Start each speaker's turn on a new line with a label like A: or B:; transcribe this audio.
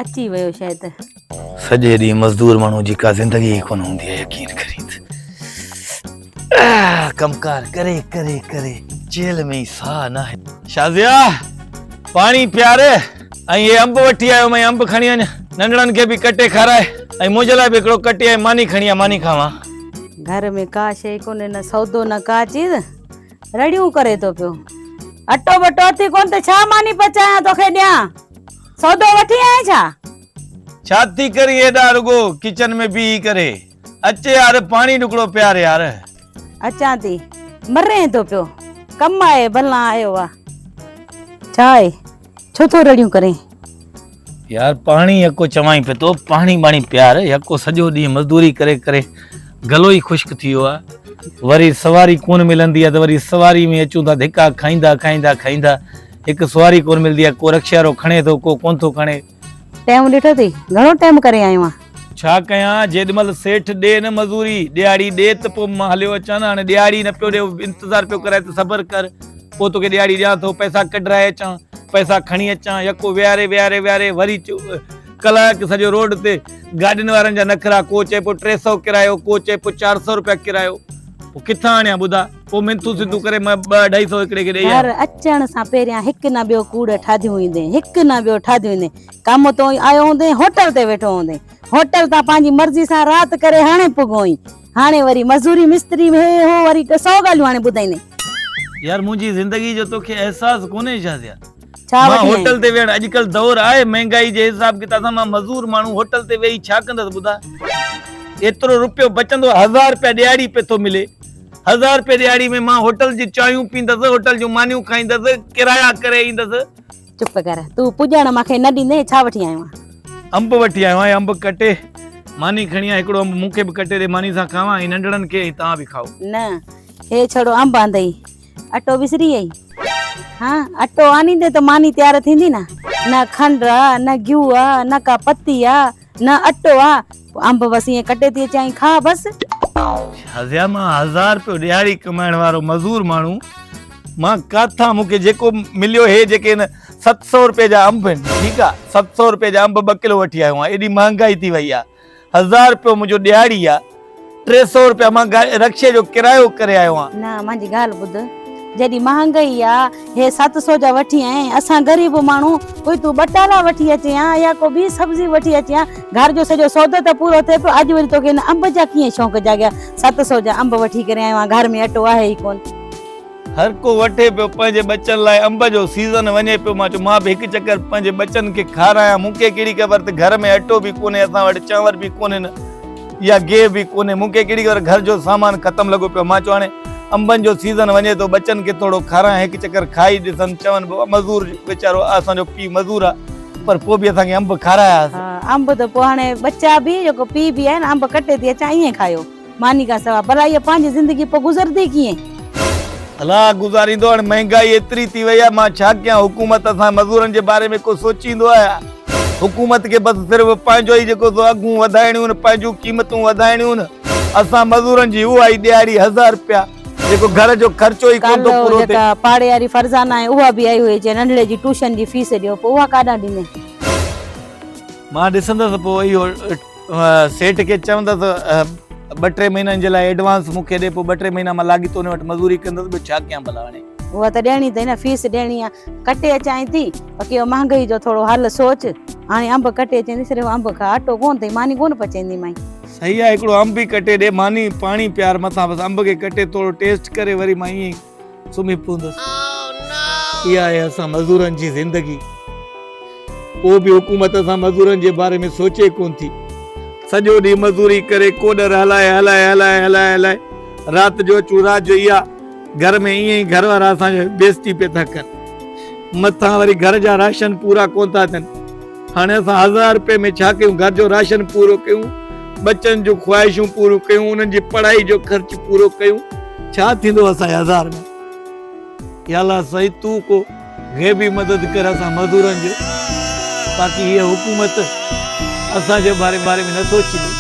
A: اچي ويو شايد.
B: سڄي ڏينهن مزدور ماڻهو جي ڪا زندگي ئي ڪونه هوندي آهي يقين ڪرين ته ڪم ڪار ڪري ڪري ڪري چيلهه ۾ ئي ساهه ناهي. شازيا پاڻي پيار ۽ هي انب وٺي آيو مئي انب کڻي وڃ ننڍڙن کي به ڪٽي کارائي ۽ منهنجي لاء به هڪڙو ڪٽي ۽ ماني کڻي آ ماني کاوان.
A: گهر ۾ ڪا شيء ڪونهي نه سودو نه ڪا چيز رڙيون ڪري ٿو پيو. اٽو ٻٽو اٿي ڪونه ته ڇا ماني پچايان توکي ڏيان. سودو وٺي آئين ڇا؟
B: ڇا ٿي ڪرين ايڏا رڳو ڪچن ۾ بيهي ڪري. اچ يار پاڻي ڏڪڙو پيار يار.
A: اچان ٿي. مرين ٿو پيو. ڪم آهي ڀلا آيو آ. ڇا آهي؟ ڇو ٿو رڙيون ڪرين؟
B: يار پاڻي يڪو چوائين پيو ٿو پاڻي ٻاڻي پيار يڪو سڄو ڏينهن مزدوري ڪري ڪري گلو ئي خشڪ ٿي ويو آ وري سواري ڪون ملندي آ ته وري سواري ۾ اچون ٿا ڌڪا کائيندا کائيندا کائيندا هڪ سواري ڪون ملندي آ ڪو رڪشي وارو کڻي ٿو ڪو ڪون ٿو کڻي.
A: ٽيم ڏٺو اٿئي گهڻو ٽيم ڪري آيو آن.
B: ڇا ڪيان جيڏ مهل سيٺ ڏي نه مزوري ڏيهاڙي ڏي ته پوء مان هليو اچان نه هاڻي ڏيهاڙي نه پيو ڏي انتظار پيو ڪرائي ته صبر ڪر پوء توکي ڏيهاڙي ڏيان ٿو پئسا ڪڍرائي اچان پئسا کڻي اچان يڪو ويهاري ويهاري ويهاري وري ڪلاڪ سڄو روڊ تي گاڏين وارن جا نخرا ڪو چئي پيو 300 ڪرايو ڪو چئي پيو 400 روپيا ڪرايو پوء ڪٿان آڻيان ٻڌا پوء منٿون سنتون ڪري مان ٻه اڍائي سو هڪڙي کي ڏئي
A: گهر اچڻ سان پهريان هڪ نه ٻيو ڪوڙ ٺاڌيون ايندين هڪ نه ٻيو ٺاڌيون ايندين ڪم تون آيو هوندين هوٽل تي ويٺو هوندين هوٽل تان پنهنجي مرضي سان رات ڪري هاڻي پڳو آهين هاڻي وري مزوري مستري هي هو وري سو ڳالهيون هاڻي ٻڌائيندين.
B: يار منهنجي زندگي جو توکي احساس ڪونهي شازيا.
A: ڇا
B: مان
A: وٺي آئين؟
B: هوٽل تي ويهڻ اڄڪلهه دور آهي مهنگائي جي حساب ڪتاب سان مان مزور ماڻهو هوٽل تي ويهي ڇا ڪندس ٻڌاء ايترو روپيو بچندو هزار روپيا ڏهاڙي پئي ٿو ملي هزار روپيا ڏهاڙي ۾ مان هوٽل جي چانهيون پيندس هوٽل جون مانيون کائيندس ڪرايا ڪري ايندس.
A: چپ ڪر تون پڄڻ مان کي نه ڏيندين ڇا وٺي آيو آهين؟
B: انب وٺي آيو آهيان انب ڪٽي ماني کڻي آ هڪڙو انب مون کي به ڪٽي ڏي ماني سان کاوان ۽ ننڍڙن کي ۽ توهان به کائو.
A: نه هي ڇڙو انب آندئي اٽو وسري وئي ها اٽو آنيندي ته ماني تيار ٿيندي نه نه کنڊ آ نه گيهه آ نه ڪا پتي آ نه اٽو آ انب بس ائين ڪٽي ٿي اچان ۽ کا بس.
B: شازيا مان هزار رپيو ڏهاڙي ڪمائڻ وارو مزور ماڻهو مان ڪاٿان مون کي جيڪو مليو هي جيڪي هن 700 رپئي جا انب آهن ٺيڪ آ 700 رپئي جا انب 2 ڪلو وٺي آيو آهيان ايڏي مهانگائي ٿي وئي آ هزار رپيو منهنجو ڏهاڙي آ، 300 رپيا مان رڪشي جو ڪرايو ڪري آيو آهيان.
A: نه مانجي ڳالهه ٻڌ، جيڏي مهانگائي آ، هي 700 جا وٺي آئين، اسان غريب ماڻهو، ڪوئي تون ٻٽالا وٺي اچين ها يا ڪو ٻي سبزي وٺي اچين ها، گهر جو سڄو سودو ته پورو ٿئي پيو، اڄ وري توکي هن انب جا ڪيئن شوق جاڳيا، 700 جا انب وٺي ڪري آيو آهيان، گهر ۾ اٽو آهي ئي ڪونه.
B: هر ڪو وٺي پيو پنهنجي ٻچن لاء انب جو سيزن وڃي پيو مان چيو مان به هڪ چڪر پنهنجي ٻچن کي کارايان مون کي ڪهڙي خبر ته گهر ۾ اٽو به ڪونهي اسان وٽ چانور به ڪونهن يا گيهه به ڪونهي مون کي ڪهڙي خبر گهر جو سامان ختم لڳو پيو مان چيو هاڻي انبن جو سيزن وڃي ٿو ٻچن کي ٿورو کارايان هڪ چڪر کائي ڏسن چون بابا مزور ويچارو اسان جو پيء مزور آ پر پوء به اسان کي انب کارايا
A: ها انب ته پوء هاڻي ٻچا به جيڪو پيء به آهي نه انب ڪٽي ٿي اچان ائين کايو. ماني کان سوا ڀلا اها پنهنجي زندگي پوء گذرندي ڪيئن؟
B: الا گذاريندو هاڻي مهنگائي ايتري ٿي وئي آهي مان ڇا ڪيان حڪومت اسان مزورن جي باري ۾ ڪو سوچيندو آهي حڪومت کي بس صرف پنهنجو ئي جيڪو سو اگهون وڌائڻيون آهن پنهنجون قيمتون وڌائڻيون آهن اسان مزورن جي اها ئي ڏهاڙي هزار رپيا جيڪو گهر جو خرچو ئي ڪونه ٿو پورو ٿئي.
A: ڪالهه جيڪا پاڙي واري فرزانه آهي اها به آئي هئي چي ننڍڙي جي ٽيوشن جي فيس ڏيو پوء اها ڪاڏانهن ڏيندين؟
B: مان ڏسندس پوء اهو سيٺ کي چوندس ٻه ٽي مهينن جي لاء ايڊوانس مون کي ڏي پوء ٻه ٽي مهينا مان لاڳيتو ان وٽ مزوري ڪندس ٻيو ڇا ڪيان ڀلا هاڻي.
A: اها ته ڏيڻي اٿئي نه فيس ڏيڻي آ ڪٽي اچانء ٿي باقي اهو مهانگائي جو ٿورو حل سوچ هاڻي انب ڪٽي اچين ٿي صرف انب کاء اٽو ڪونه اٿئي ماني ڪونه پچائينديمانء.
B: صحيح آ هڪڙو انب ئي ڪٽي ڏي ماني پاڻي پيار مٿان بس انب کي ڪٽي ٿورو ٽيسٽ ڪري وري مان ائين ئي سمهي پوندس. اها آهي اسان مزورن جي زندگي. پوء به حڪومت اسان مزورن جي باري ۾ سوچي ڪونه ٿي. سڄو ڏينهن مزوري ڪري ڪوڏر هلائي هلائي هلائي هلائي هلائي رات جو اچون رات جو اها گهر ۾ ائين ئي گهر وارا اسان جو بيستي پئي ٿا ڪن. مٿان وري گهر جا راشن پورا ڪونه ٿا ٿين. هاڻي اسان هزار روپئي ۾ ڇا ڪيون گهر جو راشن پورو ڪيون ٻچن جون خواهشون پوريون ڪيون انهن جي پڙهائي جو خرچ پورو ڪيون ڇا ٿيندو اسان جي هزار ۾. يا الله سائين تون ڪو غيبي مدد ڪر اسان مزورن جو باقي هيء حڪومت اسان جي باري ۾ نه سوچيندي.